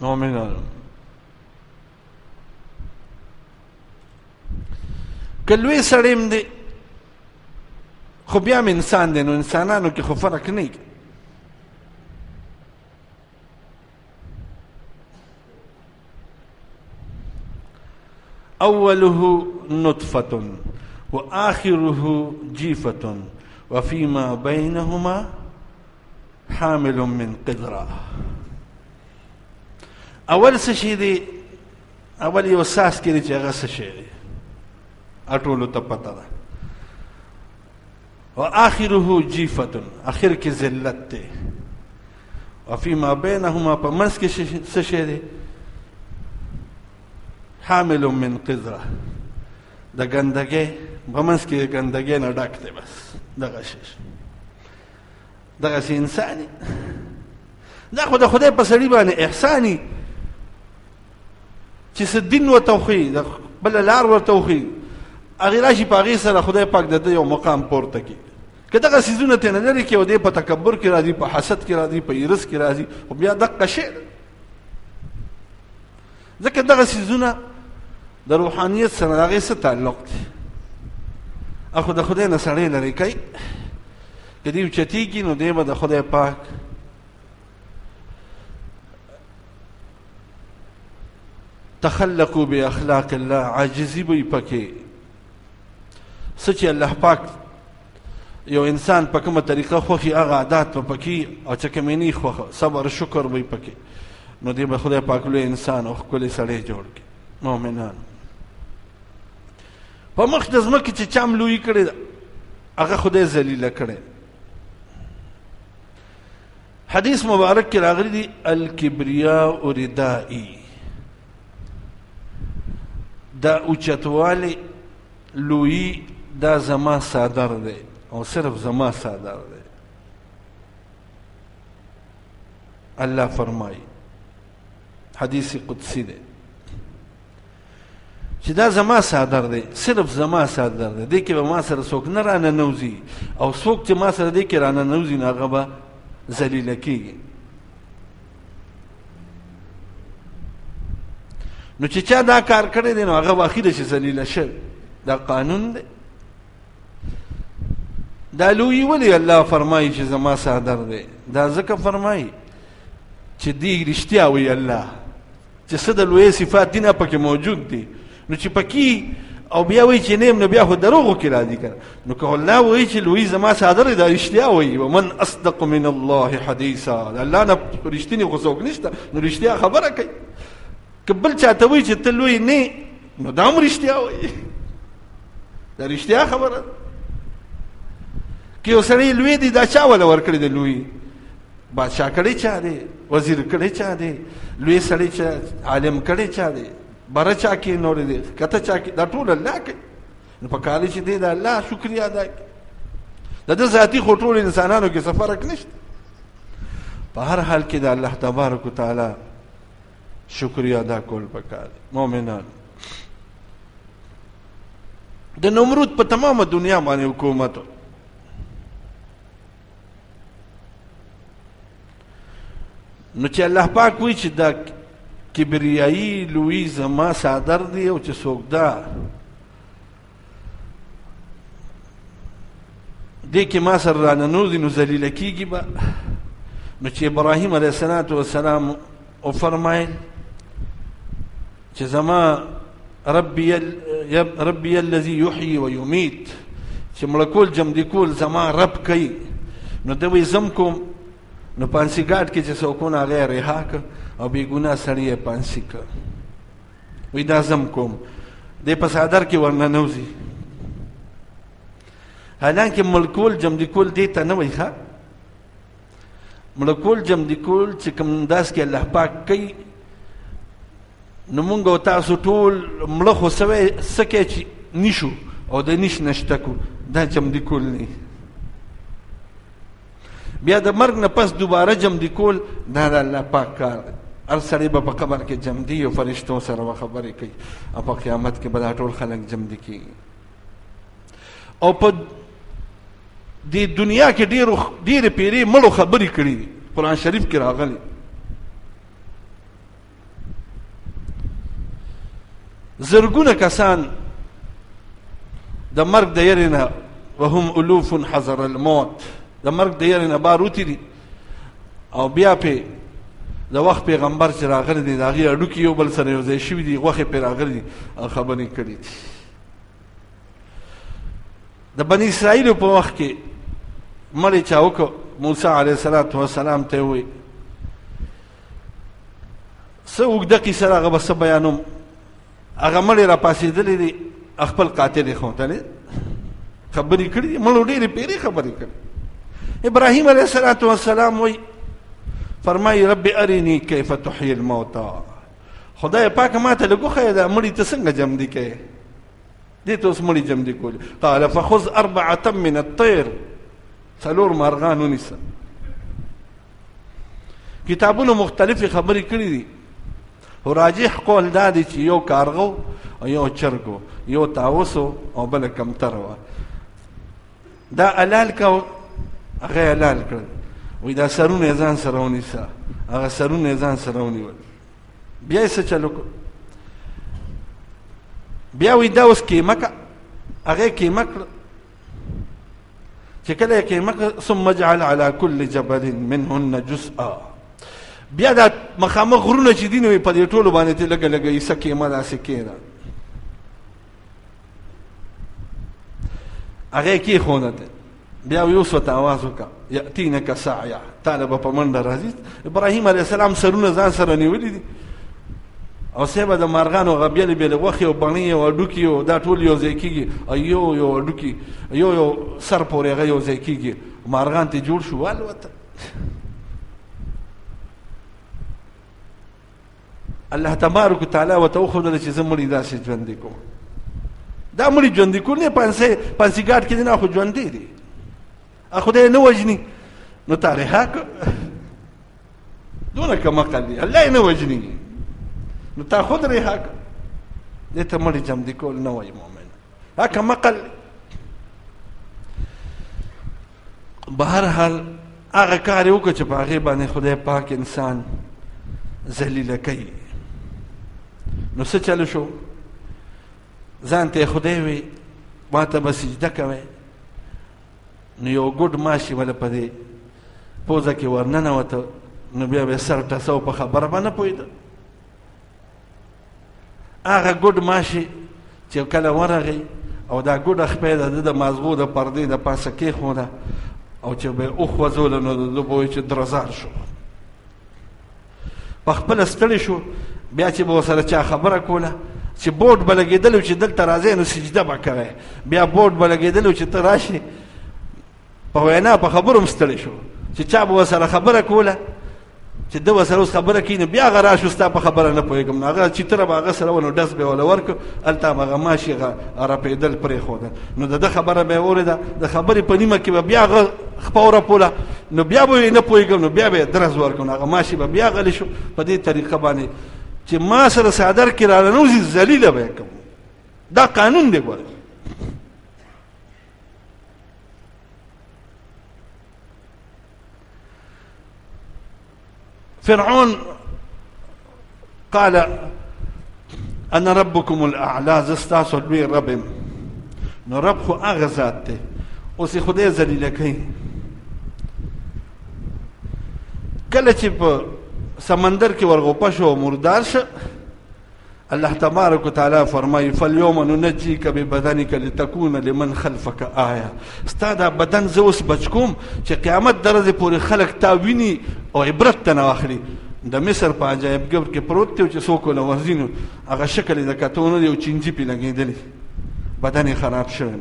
مؤمنانو که لوی سړی هم دی خو بیا هم انسان دی، نو انسانانو کې خو فرق نه وي. اوله نطفة وآخره جيفة وفيما بينهما حامل من قدرة. اول څه شی دی؟ اول یو ساس کې دی چې هغه څه شی دی، ټولو ته پته ده. وآخره جیفة، اخر کې ذلت دی. وفيما بينهما، په منځ کې څه شی دی؟ حامل من قذره، د ګندګۍ په منځ کې ګندګۍ نه ډک دی. بس دغه شی، دغسې انساني. دا خو د خدای په سړي باندې احساني چې څه دین ورته وښیي، د بله لار ورته وښیي، هغې راشي په هغې سره خدای پاک د ده یو مقام پورته کړي. که دغه څیزونه ترې نه لرې کړي او دی په تکبر کې راځي، په حسد کې راځي، په حرص کې راځي، خو بیا دقه شی ده. ځکه دغه څیزونه د روحانیت سره د هغې څه تعلق دی؟ اخو د خدای نه سړی لرې کوي. که دی اوچتېږي نو دی به د خدای پاک تخلقوا باخلاق الله، عاجزي به یې پکې څه چې الله پاک یو انسان په کومه طریقه خوښي هغه عادات به پکې او چې کومې نه خوښه، صبر شکر به یې پکې، نو دی به خدای پاک لوی انسان او ښکلی سړی جوړ کړي. مؤمنان په مخ د ځمکې چې چا هم لویي کړې ده هغه خدای ذلیله کړی. حدیث مبارک کې راغلي دي الکبریاء ردائي، دا اوچتوالی لویي دا زما څادر دی او صرف زما څادر دی. الله فرمایي، حدیث قدسی دی چې دا زما څادر دی، صرف زما څادر دی، دې کې به ما سره څوک نه راننوځي او څوک چې ما سره دې کې راننوځي نو هغه به ذلیله کېږي. نو چې چا دا کار کړی دی نو هغه به اخیره چې ذلیله شوی. دا قانون دی. دا لویي ولې الله فرمایي چې زما څادر دی؟ دا ځکه فرمایي چې دی رښتیا وایي الله چې څه د لویې صفات دي نه پکې موجود دي، نو چې پکې او بیا وایي چې نه یم نو بیا خو دروغو کې راځي که نه. نو که الله وایي چې لوی زما څادر دی، دا رښتیا وایي. ومن اصدق من الله حدیثا، د الله نه رښتینی خو څوک نشته، نو رښتیا خبره کوي. که بل چاته وایي چې ته لوی نه نو دا هم رښتیا وایي، دا رښتیا خبره ده. که یو سړی لوی دی دا چا وله ورکړی دی لوی؟ بادشاه کړی چا دی، وزیر کړی چا دی، لوی سړی چا، عالم کړی چا دی، بره چا کې نورې دی، کته چا کې، دا ټول الله کوي. نو په کار چې دی د الله شکریا ادا کړي. د ده ذاتي خو ټول انسانانو کې څه فرق نشته. په هر حال کې د الله تبارک وتعالی شکریا ادا کول پکار دی. مؤمنان د نمرود په تمامه دنیا باندې حکومت نو چې الله پاک وایي چې دا کبریایي لوی زما څادر دی او چې څوک دا دې کې ما سره راننوځي نو ذلیله کېږي به. نو چې ابراهیم علیه السلام وفرمایل چې زما ربي الذي يحيي ويميت، چې مړه کول جمدي کول زما رب کوي، نو دی وایي زم کوم. نو پانسي ګاډ کې چې څوک ونه هغه یې رها کړ او بې ګناه سړی یې پانسي کړ. وایي دا زم کوم، دی په څادر کې ورننوځي. حالانکه مړه کول جمدي کول دې ته نه وایي، ښه مړه کول جمدي کول چې کوم داس کې الله پاک کوي، نو مونږ او تاسو ټول مړه خو سوی څه چې نشو او د نش نشته کو، دا جمدي کول نه. بیا د مرګ نه پس دوباره جمدي کول دا د الله پاک کار دی. هر سړی به په قبر کې جمدي او فرشتو سره به خبرې کوي او په قیامت کې به دا ټول خلک جمدي کېږي. او په دې دنیا کې ډېرې پیرې مړو خبرې کړي دي، قرآن شریف کې راغلي. زرګونه کسان د مرګ د یرې نه، وهم الوف حذر الموت، د مرګ د یرې نه بار وتي دي، او بیا پې د وخت پیغمبر چې راغلی دی د هغې هډوکي یو بل سره یو ځای شوي دي، غوښې پرې راغلي دي او خبرې کړي دي. د بني اسرائیلو په وخت کې مړی چا وکړ، موسی علیه الصلاة والسلام ته یې وویل، څه اوږده قصه ده، هغه به څه بیانوم. هغه مړی راپاڅېدلی دی، خپل قاتل یې ښودلی، خبرې کړې دي، مړو ډېرې پیرې خبرې کړې. ابراهیم علیه الصلاة والسلام وایي، فرمایي رب اریني کیف تحیي الموتی، خدای پاک ما ته لږ وښیه دا مړي ته څنګه جمدي کوې، دې ته اوس مړي جمدي کولې. قال فخذ اربعة من الطیر، څلور مارغان ونیسه. کتابونو مختلفې خبرې کړې دي، خو راجح قول دا دی چې یو کارغه او یو چرګ یو طاووس او بله کمتره وه. دا حلال که هغه یې حلال کړل، وایي دا سرونه یې ځان سره ونیسه، هغه سرونه یې ځان سره ونیول. بیا یې څه چل وکړو؟ بیا وایي دا اوس قیمه که، هغه یې قیمه کړه. چې کله یې قیمه کړه، ثم اجعل علی کل جبل منهن جزءا، بیا دا مخامخ غرونه چې دي نو په دې ټولو باندې ته لږه لږه حصه قیمه داسې کېده. هغه یې کېښوده ته. بیا یې اوس ورته اواز وکړه، یأتینک سعیا، تا له به په منډه راځي. ابراهیم علیه السلام سرونه ځان سره نیولي دي، او صاحب د مارغانو هغه بېلې بېلې غوښې او بڼې او هډوکي او دا ټول یو ځای کېږي، او یو یو هډوکي یو یو سر پورې هغه یو ځای کېږي، مارغان ترې جوړ شو والوته. الله تبارک وتعالی ورته وښودله چې زه مړي داسې ژوندي کوم. دا مړي ژوندي کول نه، پانسي ګاډ کې دی نه، خو ژوندی دی، خدای نه وژني، نو تا رها کړ. دونه کم عقل دی، الله یې نه وژني، نو تا خود رها کړ. دې ته مړي ژوندي کول نه وایي مؤمن، دا کم عقل. بهرحال هغه کار یې وکړ چې په هغې باندې خدای پاک انسان ذلیله کوي. نو څه چل شو؟ ځان ته یې خدای وي ما ته به سجده کوې، نو یو ګوډ ماشي وله په دې پوزه کې ورننوته، نو بیا به یې سر ټسو، په خبره به نه پوهېده. هغه ګوډ ماشي چې کله ورغی او دا ګوډه خپه یې د ده د مازغو د پردې د پاسه کېښوده، او چې به یې وخوځوله نو د ده به وایي چې درزار شو، په خپله ستړی شو. بیا چې به ورسره چا خبره کوله چې بورډ به لګېدلی چې دلته راځې نو سجده به کوې، بیا بورډ به لګېدلی چې ته راشې، په وینا په خبرو هم ستړی شو. چې چا به ورسره خبره کوله چې ده ورسره اوس خبره کوي، نو بیا هغه راشو ستا په خبره نه پوهېږم، نو هغه چې تره به هغه سره وه نو ډز به یې ورله ورکړ، هلته به هغه ماشي هغه رپېدل پرېښودل، نو د ده خبره به یې اورېده، د خبرې په نیمه کې به بیا هغه خپه ورپوله، نو بیا به یې نه پوهېږم، نو بیا به یې درز ورکړ، نو هغه ماشي به بیا غلی شو. په دې طریقه باندې چې ما سره څادر کې راننوځي ذلیله به یې کوم، دا قانون دی ګوره. فرعون قال انا ربكم الاعلى، زه ستاسو لوی رب یم. نو رب خو هغه ذات دی، اوس یې خدای ذلیله کوي. کله چې په سمندر کې ورغوپه شو او مردار شه، الله تبارک وتعالی فرمایي فاليوم ننجيك ببدنك لتكون لمن خلفك آیه. ستا دا بدن زه اوس بچ کوم چې قیامت درځې پورې خلک تا ویني او عبرت ته نه واخلي. د مصر په عجایب ګر کې پروت دی چې څوک له ورځي نو هغه شکل یې د کتو نه دی او چینجي پرې لګېدلی، بدن یې خراب شوی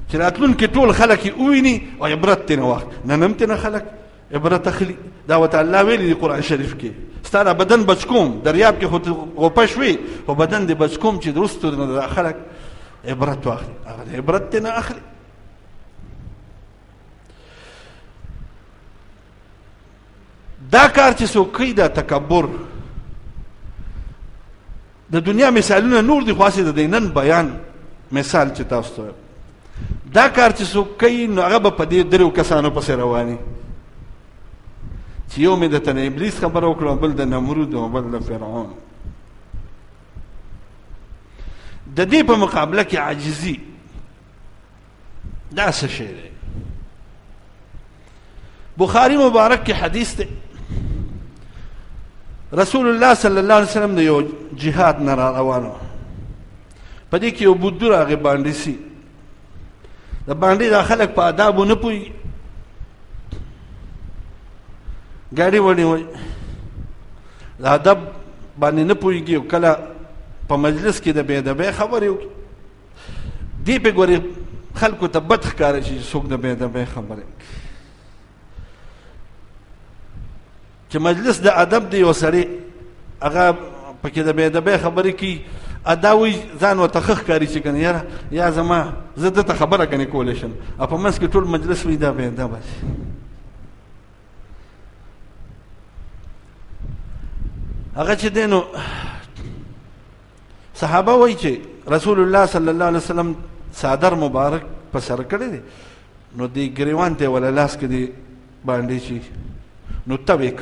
چې راتلونکي ټول خلک یې وویني او عبرت ترې نه واخلي. نن هم ترې نه خلک عبرت اخلي. دا ورته الله ویلي دي قرآن شریف کې، ستا دا بدن بچ کوم، دریاب کې خو ته غوپه شوې خو بدن دې بچ کوم چې وروسته نه دا خلک عبرت واخلي. هغه د عبرت ترې نه اخلي. دا کار چې څوک کوي دا تکبر. د دنیا مثالونه نور دي خو هسې د دې نن بیان مثال چې تاسو ته دا کار چې څوک کوي نو هغه به په دې دریو کسانو پسې رواني، چې یو مې د تنه ابلیس خبره وکړه، بل د نمرود او بل د فرعون. د دې په مقابله کې عاجزي دا څه شی دی؟ بخاری مبارک کې حدیث دی، رسول الله صلی الله علیه وسلم د یو جهاد نه را روانو، په دې کې یو بودو راغی باندې سي، د باندې دا خلک په آدابو نه پوهېږي، ګاډي وړي وایي د ادب باندې نه پوهېږي، او کله په مجلس کې د بې ادبۍ خبرې وکړي، دې پې ګورې خلکو ته بد ښکاره شي چې څوک د بې ادبۍ خبرې وکړي. چې مجلس د ادب دی، یو سړی هغه پکې د بې ادبۍ خبرې کوي، ادا وایي ځان ورته ښه ښکاري چې کنه یاره یا زما زه ده ته خبره کنې کولی شم، او په منځ کې ټول مجلس وایي دا بې ادبه دی. هغه چې دی نو صحابه وایي چې رسول الله صلی الله علیه وسلم څادر مبارک په سر کړی دی، نو دې ګریوان ته یې وله لاس کې دی باندې چې نو تویک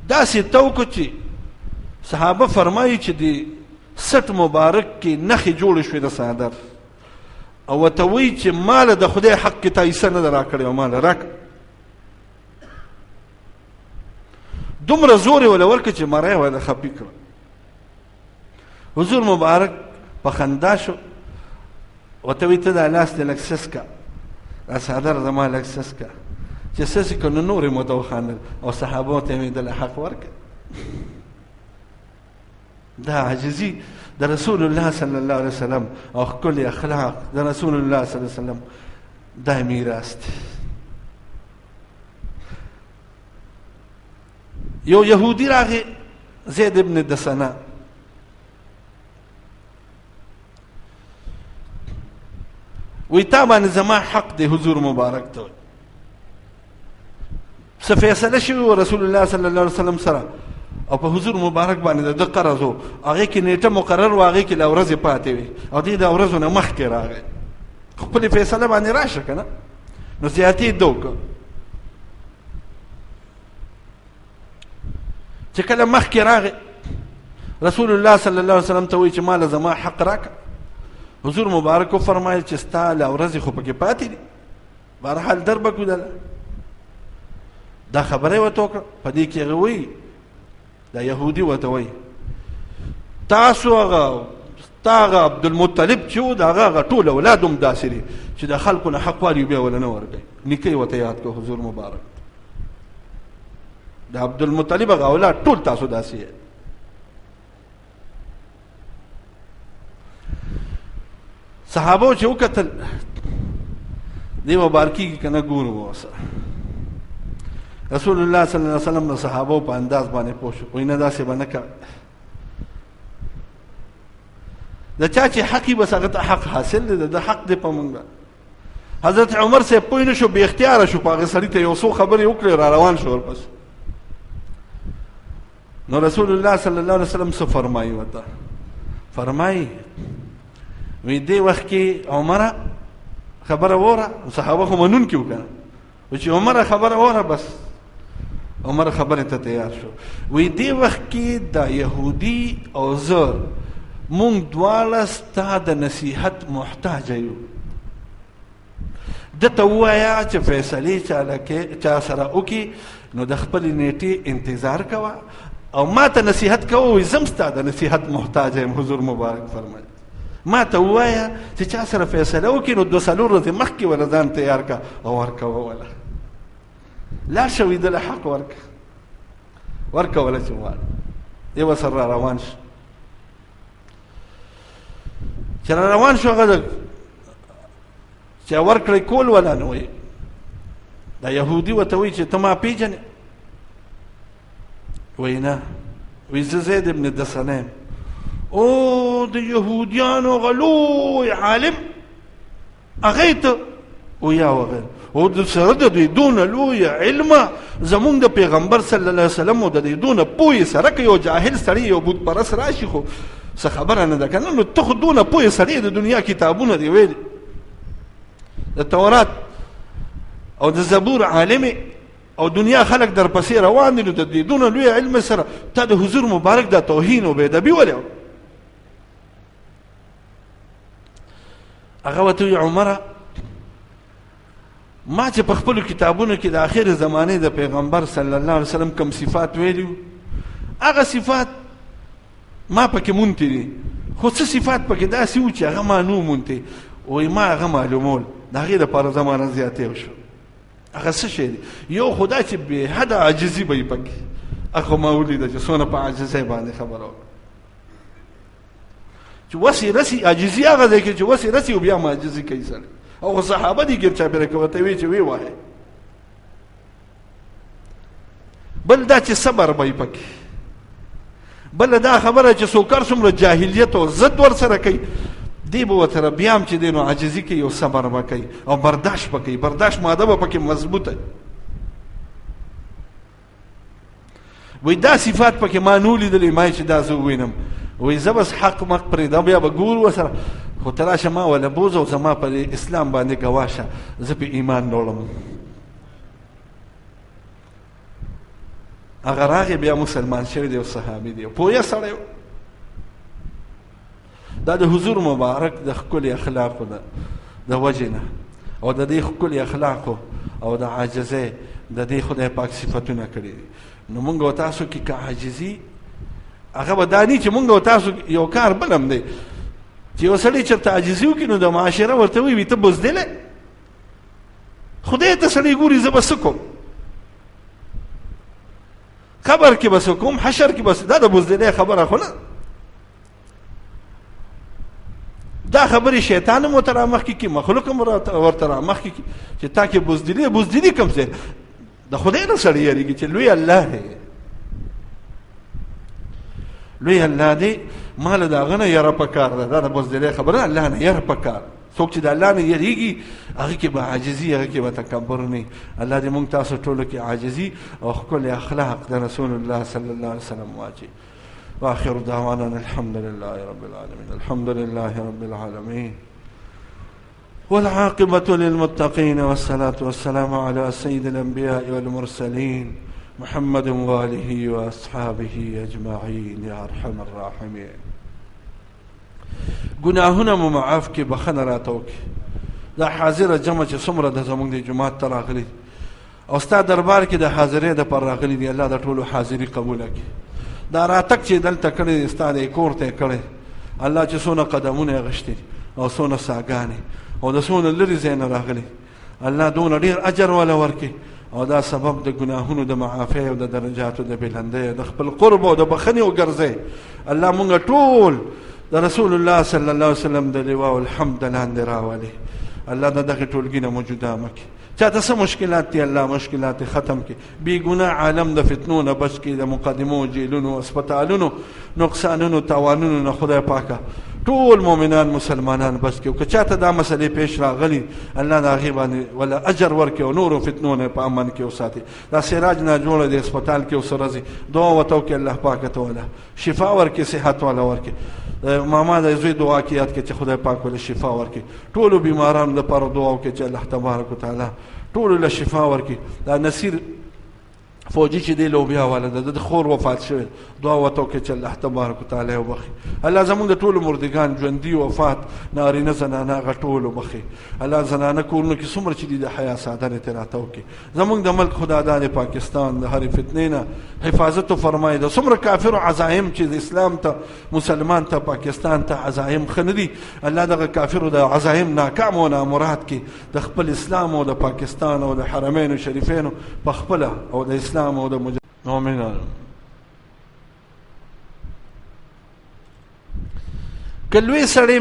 داسې تو کو چې صحابه فرمایي چې دی سټ مبارک کې نښې جوړې شوې د څادر، او ورته وایي چې ماله د خدای حق کې تا حصه نه ده راکړې او ماله راکړه. دومره زور یې وله ورکړ چې مری یې وله خپي کړه. حضور مبارک په خندا شو، ورته وایي ته دا لاس دې لږ سس کړه، دا څادر زما لږ سس کړه، چې سس یې کړ نو نور یې ورته وخاندل او صحابو ته یې دله حق ورکړ. دا عاجزي د رسول الله صلی الله علیه وسلم او ښکلي اخلاق د رسول الله صلی الله علیه وسلم دا میراث دی. یو یهودي راغی زید ابن دسنه، وی تا باندې زما حق دی حضور مبارک ته څه فیصله شوې وه رسول الله صلی الله علیه وسلم سره، او په حضور مبارک باندې د ده قرض و، هغې کې نیټه مقرر وه، هغې کې لا ورځې پاتې وې، او دی د ورځو نه مخکې راغی، خپلې فیصله باندې راشه که نه، نو زیاتې ده وکړه. چې کله مخکې راغی رسول الله صلی الله علیه وسلم ته وایي چې ماله زما حق راکړه. حضور مبارک وفرمایل چې ستا لا ورځې خو پکې پاتې دي، بهرحال در به کړو دا خبره یې ورته وکړه. په دې کې هغه وایي دا یهودي ورته وایي تاسو هغه ستا هغه عبدالمطلب چې و د هغه هغه ټول اولاد هم داسې دي چې د خلکو نه حق والي بیا وله نه ورکوي. نیکه یې ورته یاد کړ حضور مبارک، د عبدالمطلب هغه اولاد ټول تاسو داسې یې. صحابو چې وکتل دی مبارکیږي که نه ګورو ورسره. رسول الله صلی الله علیه وسلم د صحابو په انداز باندې پوه شو، وایي نه داسې به نه کوي، د چا چې حق وي بس هغه ته حق حاصل دی، د ده حق دی په موږ. حضرت عمر صاحب پوه نه شو، بې اختیاره شو، په هغه سړي ته یو څو خبرې وکړې، را روان شو ورپسې. نو رسول الله صلی الله علیه وسلم څه فرمایي ورته؟ فرمایي وی دې وخت کې عمره خبره وره، صحابه خو منونکي وو که نه، چې عمره خبره وره، بس عمر خبرې ته تیار شو. وی دې وخت کې دا یهودي او زه مونږ دواړه ستا د نصیحت محتاج یو، ده ته ووایه چې فیصلې چا سره وکړي نو د خپلې نیټې انتظار کوه او ما ته نصیحت کوه، وایي زه هم ستا د نصیحت محتاج یم. حضور مبارک فرمایي ما ته ووایه چې چا سره فیصله وکړي نو دوه څلور ورځې مخکې وله ځان تیار کړه او ورکوه وله، لاړ شه وایي ده له حق ورکړه، ورکوله چې غواړي. دی ورسره را روان شو، چې را روان شو هغه چې ورکړی کول ولا نه وایي، دا یهودي ورته وایي چې ته ما پېژنې؟ وایي نه، وایي زه زید ابن دسنه یم. او د یهودیانو هغه لوی عالم هغه ته او یا وغیر او د سره د دې دونه لوی علم زمونږ د پیغمبر صلی الله علیه وسلم او د دې دونه پوهې سره که یو جاهل سړی یو بت پرست راشي خو څه خبره نه ده که نه، نو ته خو دونه پوه سړی د دنیا کتابونه دې ویلي، د تورات او د زبور عالم او دنیا خلک در پسې روان دي، نو د دې دونه لوی علم سره تا د حضور مبارک دا توهین او بې ادبي ولې؟ هغه ورته وویل عمره ما چې په خپلو کتابونو کې د آخر زمانې د پیغمبر صلی الله علیه وسلم کوم صفات ویلي هغه صفات ما پکې مونتي دي، خو څه صفات پکې داسې وو چې هغه ما نو مونتي، وایي ما هغه معلومول، د هغې دپاره زما نه زیاتی وشو. هغه څه شی دی؟ یو خو دا چې بې حده عاجزي به یې پکې، هغه ما ولیده چې څونه په عاجزۍ باندې خبره وکړه چې وس یې رسي، عاجزي هغه ځای کې چې وس یې رسي او بیا هم عاجزي کوي سړی. او خو صحابه دي ګیر چاپېره که ورته وایي چې ویې وایه. بل دا چې صبر به یې پکې، بله دا خبره چې څوک هر څومره جاهلیت او ضد ورسره کوي دی به ورسره بیا هم چې دی نو عاجزي کوي او صبر به کوي او برداشت به کوي، برداشت ماده به پکې مضبوطه. وایي دا صفات پکې ما نه ولیدلې، ما یې چې دا زه ووینم، وایي زه بس حق مق پرېږدم بیا به ګورو ورسره، خو ته راشه ما وله بوځه او زما په اسلام باندې ګواه شه، زه پې ایمان راوړم. هغه راغی بیا مسلمان شوی دی او صحابي دی، پوهه سړی و. دا د حضور مبارک د ښکلي اخلاقو د وجې نه او د دې ښکلي اخلاقو او د عاجزۍ د دې خدای پاک صفتونه کړي دي. نو مونږ او تاسو کې که عاجزي هغه به دا نه چې مونږ او تاسو یو کار بل هم دی چې یو سړی چېرته عاجزي وکړي نو د معاشره ورته وایي ته بزدل یې، خدای ته سړی ګوري زه به څه کوم، قبر کې به څه کوم، حشر کې به څه، دا د بزدلۍ خبره خو نه. دا خبرې شیطان هم ورته رامخکې کړي، مخلوق هم ورته رامخکې کړي چې تا کې بزدلي، بزدلي کوم ځای د خدای نه سړی یریږي چې لوی الله دی، لوی الله دی، ما له د هغه نه یره پکار ده. دا د بزدلۍ خبره، الله نه یره پکار. څوک چې د الله نه یریږي هغه کې به عاجزي، هغه کې به تکبر نه. الله دې مونږ تاسو ټولو کې عاجزي او ښکلي اخلاق د رسول الله صلی الله علیه وسلم واچوي. وآخر دعوانا الحمد لله رب العالمين. الحمد لله رب العالمين والعاقبة للمتقين والصلاة والسلام على سيد الأنبياء والمرسلين محمد وآله وأصحابه أجمعين يا أرحم الراحمين. ګناهونه مو معاف کړي، بخښنه راته وکړي. دا حاضره جمع چې څومره د زموږ د جومات ته راغلي او ستا دربار کې د حاضرۍ دپاره راغلي دي، الله د ټولو حاضري قبوله کړي. دا راتګ چې دلته کړی دی ستا د کور ته یې کړی، الله چې څونه قدمونه یې غښتي او څونه ساګانې او د څونه لرې ځای نه راغلي، الله دونه ډېر اجر وله ورکړي او دا سبب د ګناهونو د معافۍ او د درجاتو د بلندۍ د خپل قرب او د بخښنې وګرځي. الله مونږ ټول د رسول الله صلی الله علیه وسلم د لواء الحمد لاندې راولي. الله د دغې ټولګي نه مو جدا مه کړي. چاته څه مشکلات دي الله مشکلات ختم کړي، بې ګناه عالم د فتنو نه بچ کړي، د مقدمو، جیلونو، هسپتالونو، نقصانونو، تاوانونو نه خدای پاکه ټول مؤمنان مسلمانان بچ کړي. که چاته دا مسلې پیش راغلي الله د هغې باندې ولا اجر ورکړي او نورو فتنو نه په امن کې وساتي. دا سراج نه جوړه دی هسپتال کې اوس ورځي، دعا ورته وکړي الله پاکه ته ولا شفا ورکړي، صحت والا ورکړي. ماما د زوی دعا کې یاد کړي چې خدای پاک ولا شفا ورکړي. ټولو بیمارانو لپاره دعا وکړي چې الله تبارک وتعالی ټولو له شفا ورکړي. دا نصیر فوجي چې دی لوبیا والا ده، د خور وفات شوی، دعا ورته وکړي چې الله تبارک وتعالی یې وبخښي. الله زموږ د ټولو مردګان ژوندي وفات نارینه زنانه هغه ټول وبخښي. الله زنانه کورونو کې څومره چې دي د حیا څادر یې ترې راته وکړي. زموږ د ملک خدا دار پاکستان د هرې فتنې نه حفاظت وفرمایي. د څومره کافرو عزایم چې د اسلام ته، مسلمان ته، پاکستان ته عزایم ښه نه دي، الله دغه کافرو د عزایم ناکام او نامراد کړي. د خپل اسلام او د پاکستان او د حرمینو شریفینو په خپله او د اسلام او د مؤمنانو که لوی سړی